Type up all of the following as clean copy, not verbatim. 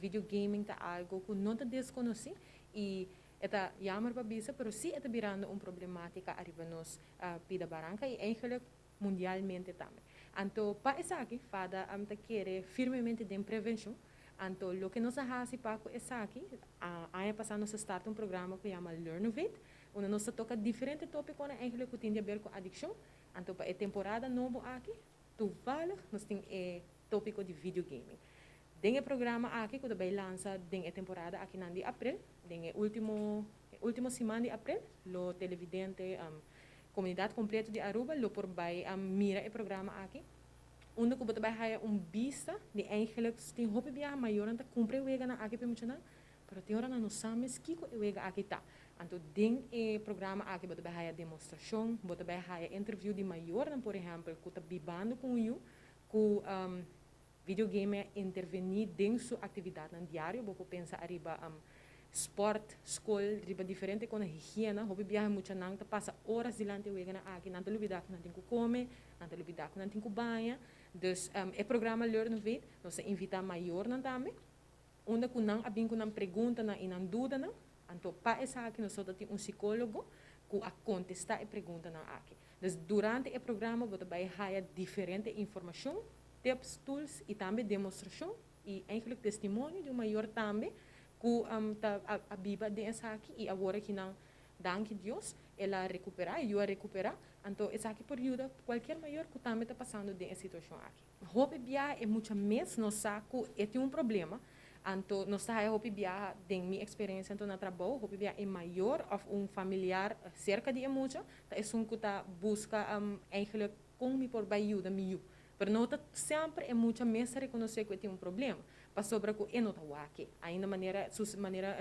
Video gaming ta algo cu no ta desconoci y ta jammer pa bisa, pero si ta birando un problematica ariba nos pida baranca y eigenlijk mundialmente tambe. Anto, pa esaki, FADA ta kere firmemente den prevencion. Anto, loke nos a haci pa esaki, aña pasa nos a start un programa cu yama Learnovate, unda nos a toca diferente topico eigenlijk cu tin di haber cu adiccion. Anto, pa e temporada nobo aki, toevallig, nos tin e topico di video gaming. Den e programa aki, cu bay lansa den e temporada aki na di april, den e ultimo siman di april, lo televidente, comunidad completo di Aruba, lo por bay mira e programa aki. Unda cu bo bay haya un bista di eigenlijk tin hopi biaha mayor ta cumpra wega nan aki pa mucha nan, pero tin ora no sa mes kico e wega aki ta. Anto, den e programa aki bo bay haya demonstracion, bo bay haya interview di mayor nan, por ehempel, cu ta bibando cu un cu videogame a interveni den su actividad nan diario. Bo por pensa ariba sport, scol, riba diferente cu higiena. Hopi biaha mucha nan ta pasa horas dilanti wega nan aki, nan ta lubida cu nan tin cu come, nan ta lubida cu nan tin cu baña. Dus e programa Learnovate, nos ta invita mayor nan tambe, unda cu nan a bin cu nan pregunta nan y nan duda nan. Anto, pa esaki nos tin un psicologo cu a contesta e pregunta nan aki. Dus durante e programa bo bay haya diferente informacion, tips, tools y tambe demonstracion y eigenlijk testimonio di un mayor tambe cu ta a biba den esaki y awor aki nan, danki Dios, el a recupera, el a recupera. Anto, esaki por yuda cualkier mayor cu tambe ta pasando den e situacion aki. Hopi biaha e mucha mes no sa cu e tin un problema. Anto, nos ta hopi biaha, den mi experiencia anto na trabou, hopi biaha e mayor of un familiar cerca di e mucha, ta esun cu ta busca eigenlijk con mi por bay yuda mi yiu. Pero no ta semper e mucha mes ta reconoce cu tin un problema. Pasobra cu e no ta wak e. Ainda manera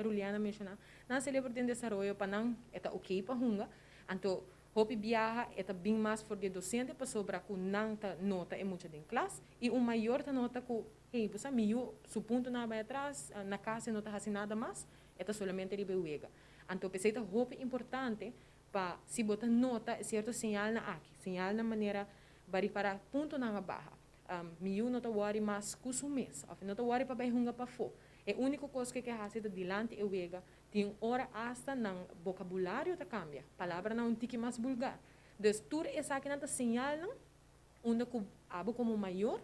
Ruliana a menciona, nan cerebro den desaroyo, pa nan e ta ok pa hunga. Anto, hopi biaha e ta bin mas for di docente, pasobra cu nan ta nota e mucha den klas y un mayor ta nota cu, hey, bo mi yiu su punto nan bay atras, na cas no ta haci nada mas, e ta solamente riba wega. Anto, pesey ta hopi importante pa si bo ta nota cierto señal nan aki, señal na manera bari para punto nan a baha. Mi yiu no ta worry mas cu su mes, of no ta worry pa bay hunga pafo. E unico cos cu e haci ta dilanti e wega, tin ora hasta nan vocabulario ta cambia, palabra nan un tiki mas vulgar. Dus tur esaki nan ta señal nan, unda cu abo como mayor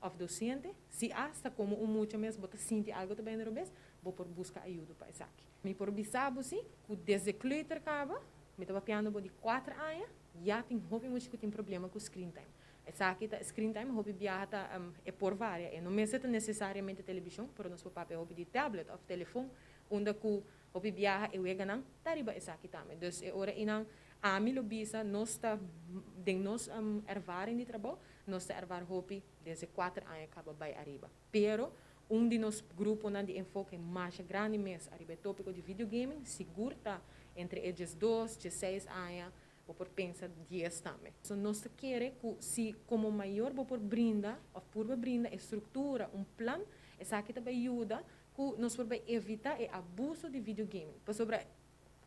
of docente, si hasta como un mucha mes bo ta sinti algo ta bay robes, bo por busca ayudo pa esaki. Mi por bisa bo si, cu desde kleuter caba, mi ta papiando bo di 4 aña, ya tin hopi mucha cu tin problema cu screen time. Esaki ta screen time, hopi biaha ta e por varia. E no mester ta necesariamente television, pero nos por papia hopi di tablet of telefon, unda cu hopi biaha e wega nan ta riba esaki tambe. Dus e ora einan ami lo bisa, nos ta den nos ervaring di trabou, nos ta ervaar hopi desde 4 aña caba bay ariba. Pero un di nos grupo nan di enfoke mas grandi mes ariba e topico di videogaming, sigur ta entre e 12, 16 aña, bo por pensa 10 tambe. So nos kier cu si como mayor bo por brinda, of por brinda e structura, un plan, esaki tambe yuda cu nos por evita e abuso di videogaming. Pasobra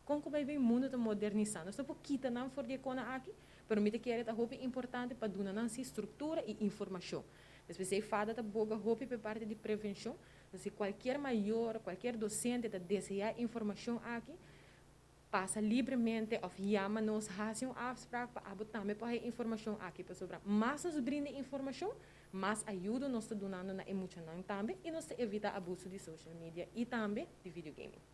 con cu bay mundo ta modernisa. Nos por kita nan for di e cos aki, pero mi ta kere ta hopi importante pa duna nan si structura y informacion. Despues FADA ta boga hopi pa parti di prevencion. Si cualkier mayor, cualkier docente ta desea informacion aki, pasa libremente of yama nos, haci un afspraak pa abo tambe pa informacion aki, pasobra mas nos brinda informacion, mas ayudo nos ta dunando na e muchanan tambe y nos ta evita abuso di social media y tambe di videogaming.